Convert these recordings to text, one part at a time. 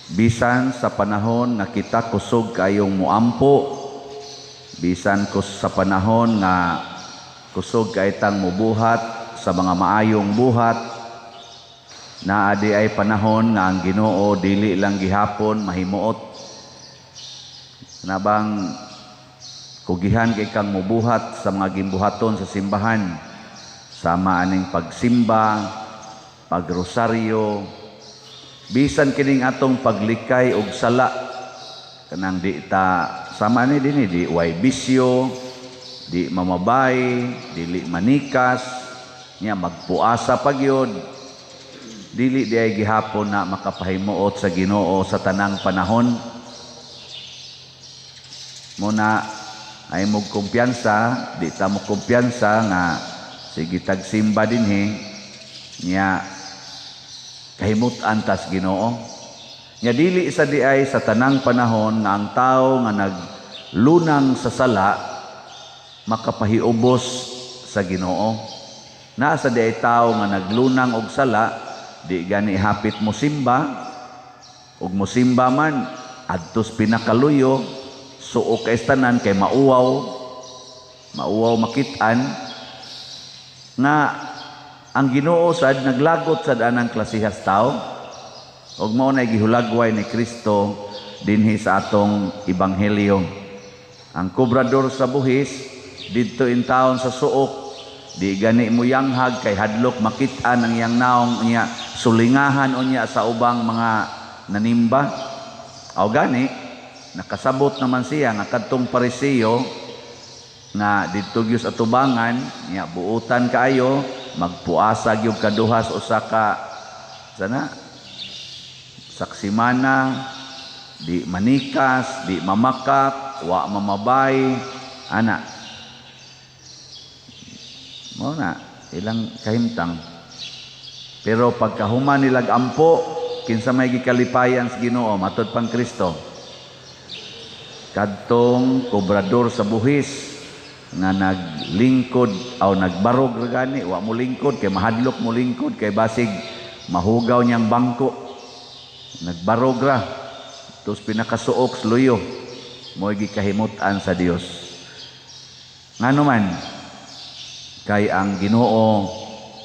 Bisan sa panahon nga kita kusog kayong muampo, bisan kus sa panahon nga kusog kay tang mubuhat sa mga maayong buhat, naa di ay panahon nga ang Ginoo dili lang gihapon mahimuot. Nabang kugihan kay kang mubuhat sa mga gimbuhaton sa simbahan, sama aning pagsimba, pagrosaryo, bisan kining atong paglikay og sala, kanang di ta sama ni dinhi, di way bisyo, di mamabay, dili manikas nya, magpuasa pa gyud, dili di ay gihapon na makapahimuot sa Ginoo sa tanang panahon. Muna ay mo kumpiyansa, di ta mo kumpiyansa nga sige tagsimba dinhi nya kahimut-an tas Ginoo. Nya dili sa di ay sa tanang panahon nga ang tao nga naglunang sa sala makapahiubos sa Ginoo. Naa sa di ay tao nga naglunang og sala, di gani hapit mo simba, ug mosimba man adtos pinakaluyo, suok kay tanan kay mauwaw, mauwaw makit-an nga ang Ginoo sad naglagot sad anang klasihas tao. Ug mao na gihulagway ni Kristo dinhi sa atong ebanghelyo. Ang kobrador sa buhis didto in taon sa suok, di gani mo yanghag kay hadlok makit-an ang iyang naong unya sulingahan unya sa ubang mga nanimba. Aw gani nakasabot naman siya nga kadtong Pariseo nga didto gyud sa atubangan nya buutan kaayo, magpuasa gyud kaduhas usa ka sana saksimana, di manikas, di mamakak, wa mamabay ana, mao na ilang kahimtang. Pero pagkahuman nilag ampo, kinsa may gikalipayan sa Ginoo matod pang Kristo? Kadtong kobrador sa buhis nga naglingkod aw nagbarog ra gani, wa mo lingkod kay mahadlok mo lingkod kay basig mahugaw niyang bangko, nagbarog ra tos pinakasuok sa luyo, mo'y gikahimut-an sa Dios. Ngano man? Kay ang Ginoo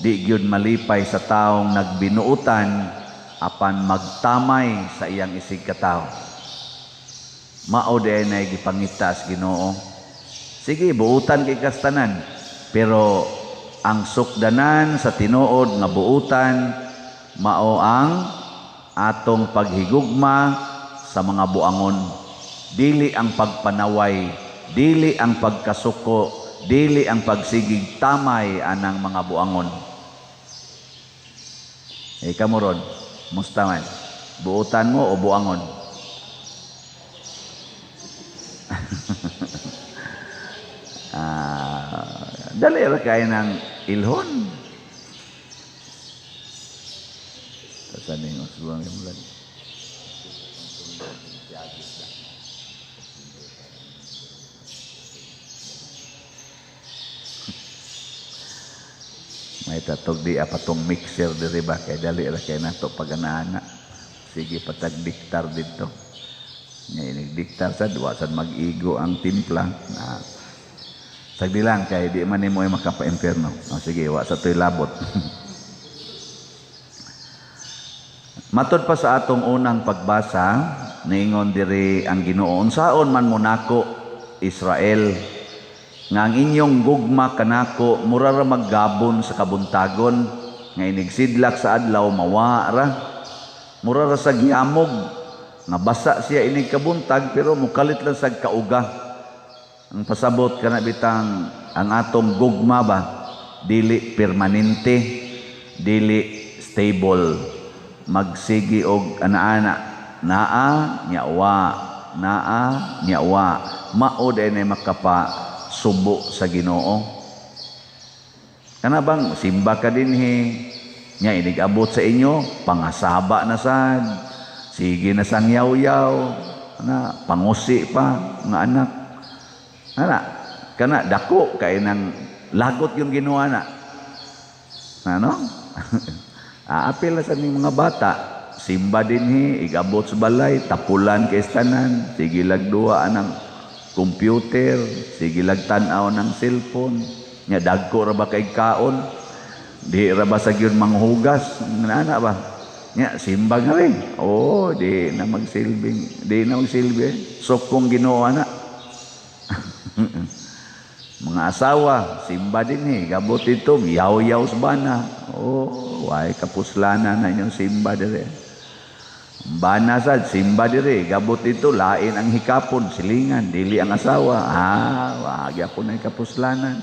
di gyud malipay sa taong nagbinuutan apan magtamay sa iyang isig katawo. Mao di ay nay gipangita sa Ginoo. Sige, buutan kay kastanan, pero ang sukdanan sa tinuod nga buutan mao ang atong paghigugma sa mga buangon. Dili ang pagpanaway, dili ang pagkasuko, dili ang pagsigig tamay anang mga buangon. Eh kamo ron, musta man? Buutan mo o buangon? Dali ra kay ng ilhon. Tasaning usbang imlan. May tatog di apatong mixer diri ba kay dali ra kay nato paganana. Sige patag diktar didto. Nga inig diktar sad wa sad mag-igo ang timpla. Na, sagdi lang kay di man nimo ay makapa-impierno. O sige, wa sa to'y labot. Matod pa sa atong unang pagbasa, niingon diri ang Ginoo, unsaon man mo nako Israel, nga ang inyong gugma kanako mura ra maggabon sa kabuntagon, nga inigsidlak sa adlaw mawa ra, mura ra sa giyamog, nga basa siya inig kabuntag pero mukalit lang sa kauga. Ang pasabot kana bitang ang atong gugma ba dili permanente, dili stable, magsigi og ana-ana, naa nya wa, naa nya wa, mao day na makapa subo sa Ginoo. Kana bang simba ka dinhi nya inig-abot sa inyo pangasaba na sad, sige na sang yaw-yaw na pangusi pa nga anak ana kana dako kay nang lagot yung Ginoo na ano. Aapil na sa ning mga bata, Simba dinhi, igabot sa balay, tapulan kay tanan, sige lag duwa anang computer, sige lag tan-aw ng cellphone. Nya dagko ra ba kay kaon? Di ra ba sa gyud manghugas? Nana ba? Nya simba nga rin. Oh, di na magsilbing, di na magsilbi. Sokong Ginoo ana. Mga asawa, simba din eh. Gabot ito, yaw-yaw sa bana. Oh, way kapuslana na inyong simba dire. Bana sad, simba dire. Gabot ito, lain ang hikapon, silingan, dili ang asawa. Ah, wag po na kapuslanan.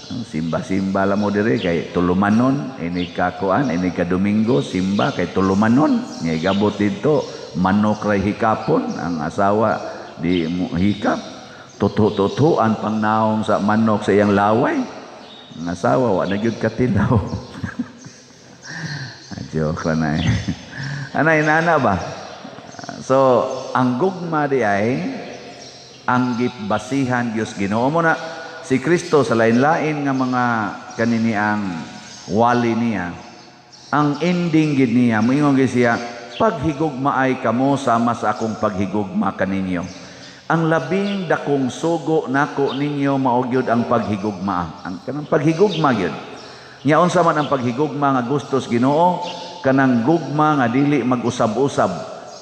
Simba-simba lang mo dire kay tulumanon, ini kakuan, ini ka Domingo, simba kay tulumanon. Nga gabot dito, manok ray hikapon, ang asawa di mo hikap. Tutu-tutuan pang naong sa manok sa iyang laway. Ang asawa, wa na gyud katilaw. Joke ra na eh. Anay nana ba? So, ang gugma di ay ang gibasihan Dios Ginoo mo na si Kristo sa lain-lain nga mga kanini ang wali niya. Ang ending gid niya, moingon gid siya, paghigugmaay kamo sama sa akong paghigugma kaninyo. Ang labing dakong sugo nako ninyo mao gyud ang paghigugma. Ang kanang paghigugma gyud. Nya unsa man ang paghigugma nga gustos Ginoo, kanang gugma nga dili mag-usab-usab.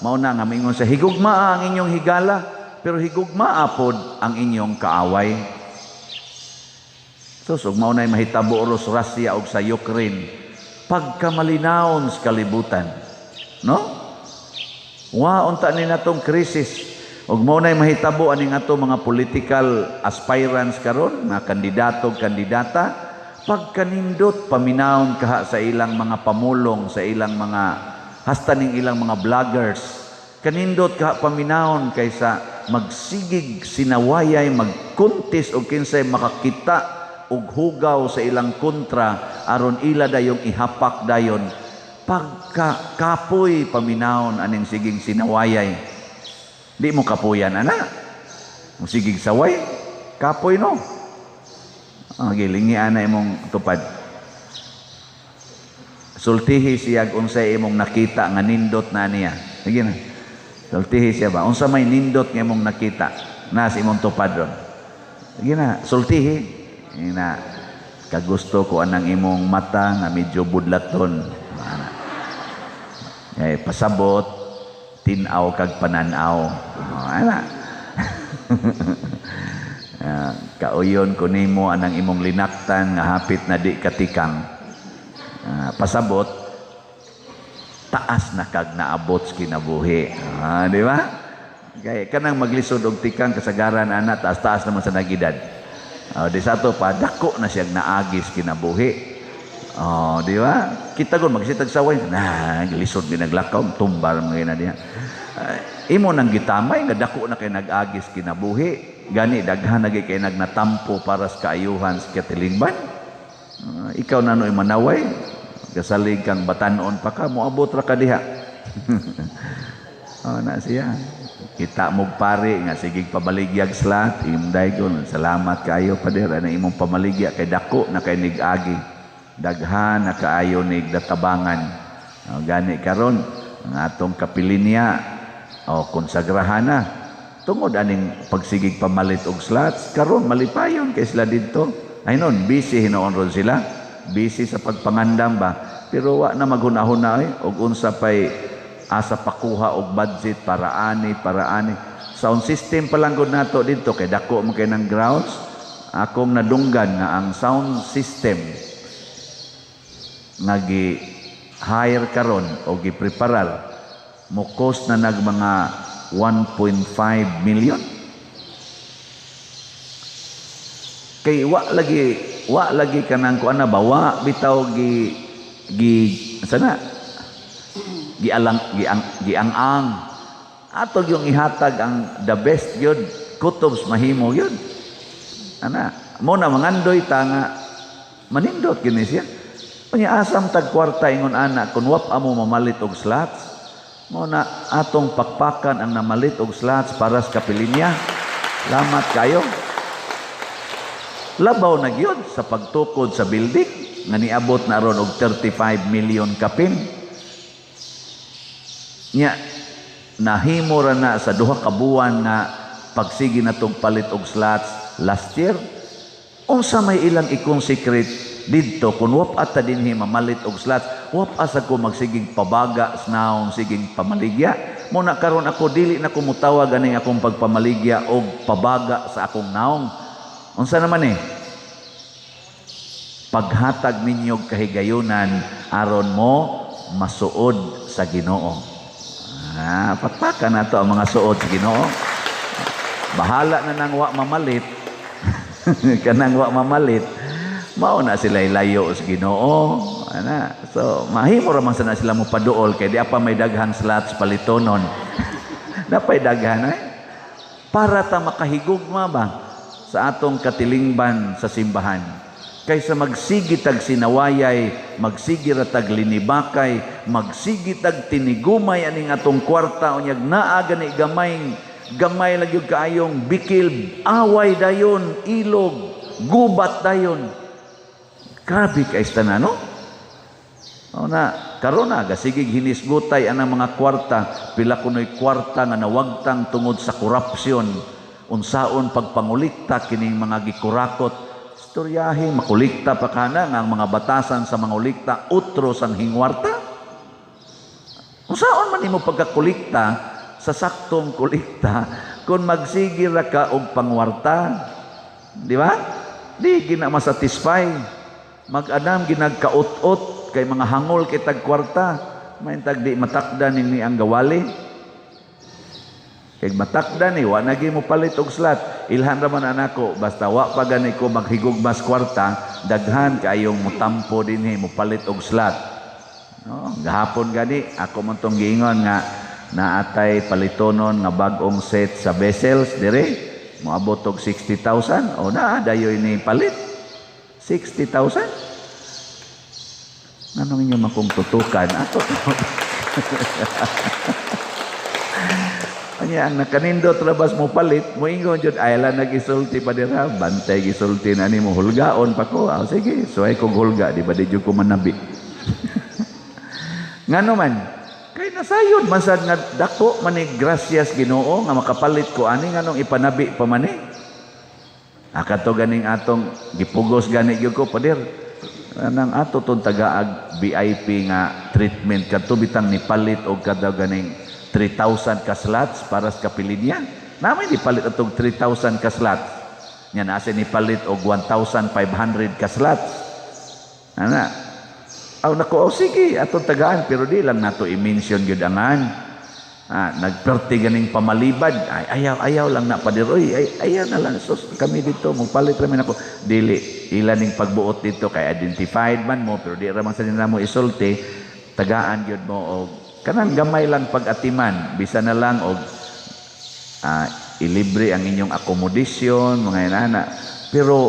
Mao na nga mingon sa higugma ang inyong higala, pero higugmaa pod ang inyong kaaway. So, ug mao nay mahitabo ros Russia og sa Ukraine, pagkamalinawon sa kalibutan. No? Wa unta ni natong krisis. Ug mao nay mahitabo aning ato mga political aspirants karon, mga kandidato ug kandidata, pagkanindot paminawon kaha sa ilang mga pamulong, sa ilang mga hasta ning ilang mga vloggers. Kanindot kaha paminawon kaysa magsigig sinawayay, magkuntis og kinsay makakita og hugaw sa ilang kontra aron ila dayong ihapak dayon. Pagka kapoy paminawon aning siging sinawayay. Di mo kapuyan ana. Mo sigig saway, kapoy no. Ang gilingi ana imong tupad. Sultihi siya unsay imong nakita nga nindot na niya. Sige na. Sultihi siya ba? Unsa may nindot nga imong nakita na sa imong tupad ron? Sige na, sultihi. Sige na. Kagusto ko anang imong mata nga medyo budlaton. Ana. Eh, pasabot, tinaw kag pananaw. Oh, ana. Kauyon ko nimo anang imong linaktan nga hapit na di katikang. Pasabot, taas na kag naabot sa kinabuhi. Di ba? Kaya kanang maglisod og tikang kasagaran ana, taas-taas naman sa nagidad. Di sa ato pa dako na siyang naagis kinabuhi. Oh, di ba? Kita gon magsitag saway, na lisod ginaglakaw, tumbal mga na diha. Imo nang gitamay nga dako na kay nag-agis kinabuhi. Gani daghan na kay nagnatampo para sa kaayuhan sa katilingban. Ikaw na no'y manaway, kasalig kang batanon pa ka, moabot ra ka diha. Oh, na siya. Kita mo pare nga sigig pamaligyag slat, imong daygon, salamat kaayo pader ana imong pamaligya kay dako na kay nig-agi. Daghan na kaayo nig databangan. Oh, gani karon ang atong kapilinya o konsagrahan na tungod aning pagsigig pamalit og slots karon malipayon kay sila didto. Ay nun, busy hinuon ron sila, busy sa pagpangandam ba, pero wa na maghunahuna ay og unsa pay asa pakuha og budget para ani sound system pa lang gud nato didto kay dako man kay ng grounds. Akong nadunggan nga ang sound system nga gi-hire karon o gi-preparar mo cost na nag mga 1.5 million. Kay wa lagi kanang kuan na ba, wa bitaw gi gi sana gialang giang giang-ang ato yung ihatag ang the best gyud kutubs mahimo gyud ana mo na mangandoy ta nga manindot gyud siya. Unya asam tag kwarta ingon ana kun wap amo mamalit og slots, mo na atong pakpakan ang namalit og slots para sa kapilinya. Salamat kayo. Labaw na gyud sa pagtukod sa building nga niabot na ron og 35 million kapin. Nya nahimo ra na sa 2 ka buwan nga pagsigi na tong palit og slots last year. Unsa may ilang i-consecrate didto kung wa pa ta dinhi mamalit og slots? Wa pa sa ko magsigig pabaga sa naong, sigig pamaligya. Mo na karon ako dili na ko mutawag aning akong pagpamaligya og pabaga sa akong naong. Unsa naman eh? Paghatag ninyo kahigayunan aron mo masuod sa Ginoo. Ah, pakpakan nato ang mga suod sa Ginoo. Bahala na nang wa mamalit. Kanang wa mamalit, mao na sila layo sa Ginoo. Ana. So, mahimo ra man sana sila mo paduol kay di pa may daghang slots palitonon. Napay daghan eh. Para ta makahigugma ba sa atong katilingban sa simbahan. Kaysa magsigi tag sinawayay, magsigi ra tag linibakay, magsigi tag tinigumay aning atong kwarta, unyag naa gani gamay, gamay lagi kaayong bikil, away dayon, ilog, gubat dayon. Grabe kay na, no? O na, karon na gasigig hinisgutay anang mga kwarta, pila kunoy kwarta nga nawagtang tungod sa korupsyon. Unsaon pagpangulikta kining mga gikurakot? Istoryahe, makulikta pa kana nga ang mga batasan sa mga ulikta utro sang hingwarta. Unsaon man nimo pagkakulikta sa saktong kulikta kung magsige ra ka og pangwarta? Di ba? Di gina masatisfy. Mag-anam ginagkaut-ot kay mga hangol kay tag kwarta. Maintag di matakda ni ang gawali. Kay matakda ni wa na mo palit og slot. Ilhan ra man anako, basta wa pa gani ko maghigugmas kwarta, daghan kaayong mutampo dinhi mo palit og slot. No, gahapon gani ako man tong giingon nga naatay palitonon nga bag-ong set sa bezels dire moabot og 60,000, o naa dayoy ni palit 60,000. Nganong inyo makong tutukan ato? Anya ang nakanindot rabas mo palit, moingon jud, ay lang nagisulti pa dira, bantay gisulti na nimo, hulgaon pa ko. Ah, sige, suway kog hulga, di ba di jud ko manabi. Ngano man, kay nasayod man sad nga dako man ni grasyas Ginoo nga makapalit ko ani, nganong ipanabi pa man eh. Akato ganing atong gipugos gani gyud ko, pader. Nang ato tong tagaag VIP nga treatment kadto bitang nipalit og kada ganing 3,000 ka slots para sa kapilinya. Namin nipalit atong 3,000 ka slots. Nya nasa nipalit og 1,500 ka slots. Ana. Aw nako, oh, sige, atong tagaan, pero di lang nato i-mention gyud angan. Ah, nagperti ganing pamalibad. Ay, ayaw, ayaw lang na pader. Oy, ay, ayaw na lang. Sus, kami dito, magpalit rami nako. Dili, ilan ning pagbuot dito kay identified man mo, pero di ra man sa nila mo isulti, tagaan gyud mo og kanang gamay lang pag-atiman, bisa na lang og ilibre ang inyong accommodation, mga inana. Pero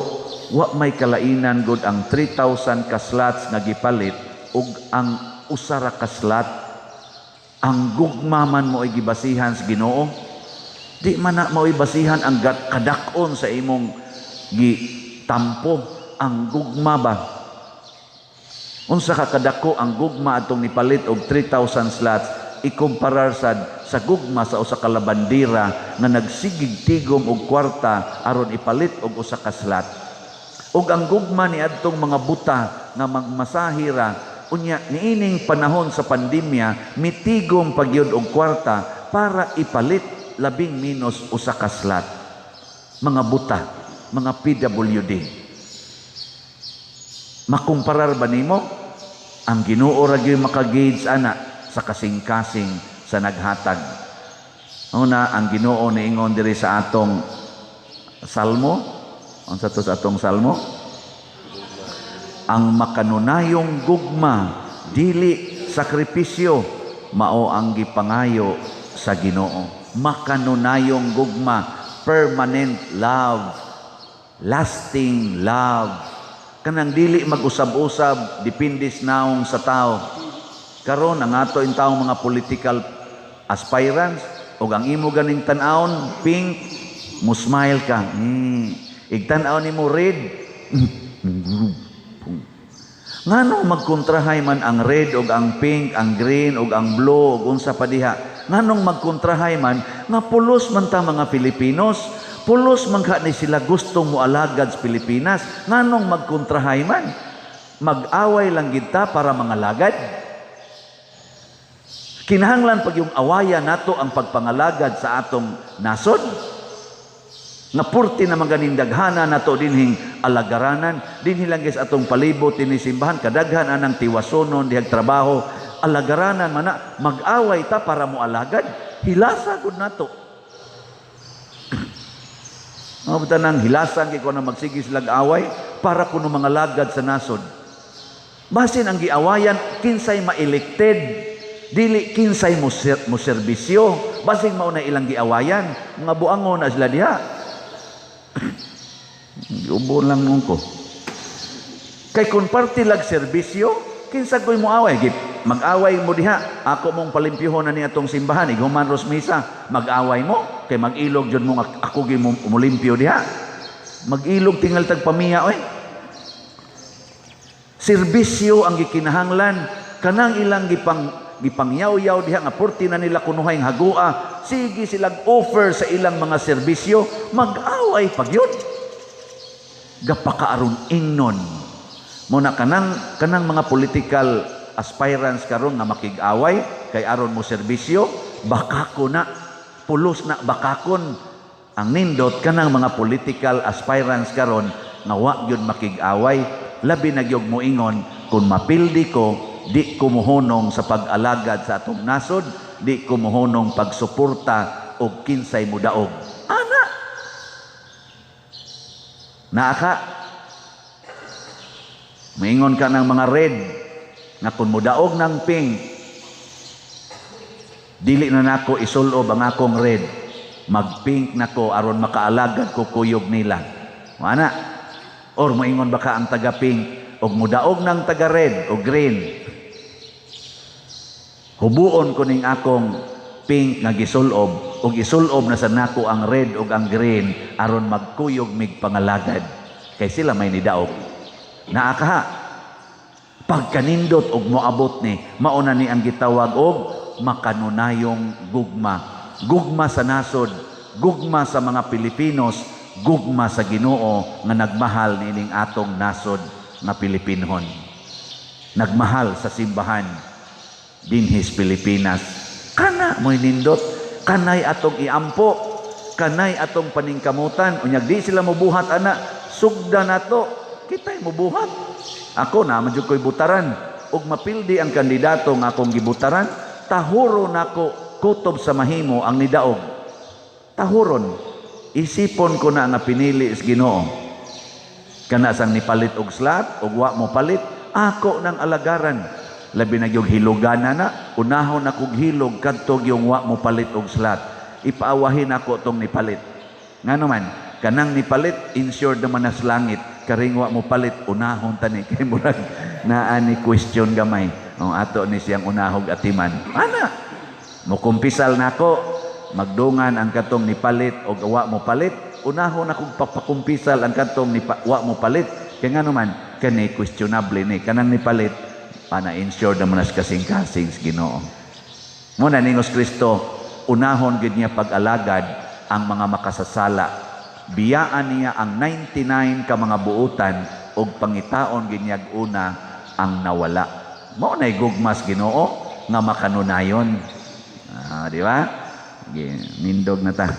wa may kalainan gud ang 3,000 ka slots nga gipalit ug ang usa ra ka slot. Ang gugma man mo ay gibasihan sa Ginoo. Di man na mao'y basihan ang kadak-on sa imong gitampo. Ang gugma ba? Unsa ka kadako ang gugma atong nipalit og 3,000 slots ikumparar sad sa gugma sa usa ka labandira nga nagsigig tigom og kwarta aron ipalit og usa ka slot. Ug ang gugma ni adtong mga buta nga magmasahira unya niining panahon sa pandemya mitigom pagyud og kwarta para ipalit labing minus usa ka slot. Mga buta, mga PWD. Makumparar ba nimo? Ang Ginoo ra gyud maka-gauge ana sa kasing-kasing sa naghatag. Una, ang Ginoo niingon diri sa atong salmo. Unsa to sa atong salmo? Ang makanunayong gugma dili sakripisyo, mao ang gipangayo sa Ginoo. Makanunayong gugma, permanent love, lasting love. Kanang dili mag-usab-usab, depende sa naong sa tao. Karon ang ato in taong mga political aspirants ug ang imo ganing tan-awon pink, mo smile ka. Igtan-aw nimo red. Nganong magkontrahay man ang red ug ang pink, ang green ug ang blue ug unsa pa diha? Nganong magkontrahay man nga pulos man ta mga Filipinos? Pulos man ka ni sila gustong moalagad sa Pilipinas. Nganong magkontrahay man? Mag-away lang gid ta para mangalagad. Kinahanglan pag yung awayan nato ang pagpangalagad sa atong nasod. Nga purti naman ganing daghana nato dinhing alagaranan, dinhi lang sa atong palibot dinhi simbahan, kadaghan anang tiwasonon dihag trabaho, alagaranan man na, mag-away ta para mo alagad, hilasa gud nato. Mga buta nang hilasan kay ko na magsige silag away para kuno mga lagad sa nasod. Basin ang giawayan kinsay ma-elected, dili kinsay mo, mo serbisyo. Basing mao na ilang giawayan, mga buangon na sila diha. Giubo lang nung ko. Kay kung parte lag serbisyo, kinsa ko'y mo away? Mag-away mo diha. Ako mong palimpyuhon na ni atong simbahan, ighuman ros misa, mag-away mo kay mag-ilog jud mo nga ako gi mo mulimpyo diha. Mag-ilog tingal tag pamiya oy. Serbisyo ang gikinahanglan kanang ilang gipangyaw-yaw diha nga purti na nila kunuhay hagua, sige silag offer sa ilang mga serbisyo, mag-away pag yun. Gapakaaron ingnon. Muna kanang mga political aspirants karon nga makig-away kay aron mo serbisyo, bakako na, pulos na bakakon. Ang nindot kanang mga political aspirants karon nga wa gyud makig-away, labi na gyud moingon kung mapildi ko, di ko mohunong sa pag-alagad sa atong nasod, di ko mohunong pagsuporta og kinsay mudaog. Ana. Naa ka. Moingon ka ng mga red nga kung mudaog ng pink, dili na nako isulob ang akong red. Mag-pink nako aron makaalagad ko kuyog nila. Ana. Or moingon ba ka ang taga-pink og mudaog ng taga-red o green, hubuon ko ning akong pink nga gisulob og isulob na sa nako ang red ug ang green aron magkuyog mig pangalagad kay sila may nidaog. Naa ka ha. Pagkanindot og moabot ni, mao na ni ang gitawag og makanunayong gugma. Gugma sa nasod, gugma sa mga Pilipinos, gugma sa Ginoo nga nagmahal niining atong nasod nga Pilipinhon. Nagmahal sa simbahan dinhis Pilipinas. Kana mo'y nindot, kanay atong iampo, kanay atong paningkamutan. Unyag di sila mobuhat ana, sugda nato, kita'y mobuhat. Ako na man jud ko'y butaran, ug mapildi ang kandidato nga akong gibutaran, tahuro nako kutob sa mahimo ang nidaog. Tahuron, isipon ko na nga pinili sa Ginoo. Kana sang nipalit og slot ug wa mo palit, ako nang alagaran. Labi na yung hilugana na, unahon akong hilog kadtog yung wa mo palit og slot. Ipaawahin ako tong nipalit. Ngano man, kanang nipalit, insured naman na sa langit. Karing wa mo palit, unahon tani. Kay murag naa ni question gamay. O ato ni siyang unahog atiman. Ana, mukumpisal nako, magdungan ang katong nipalit og wa mo palit. Unahon akong papakumpisal ang katong wa mo palit. Kay ngano man, kani questionable ni kanang nipalit, ana insured naman as kasing-kasing sa Ginoo. Muna ningos Kristo, unahon gid niya pag-alagad ang mga makasasala. Biyaan niya ang 99 ka mga buutan og pangitaon gid niya una ang nawala. Mao nay gugmas Ginoo nga makanunayon. Di ba? Nindog na ta.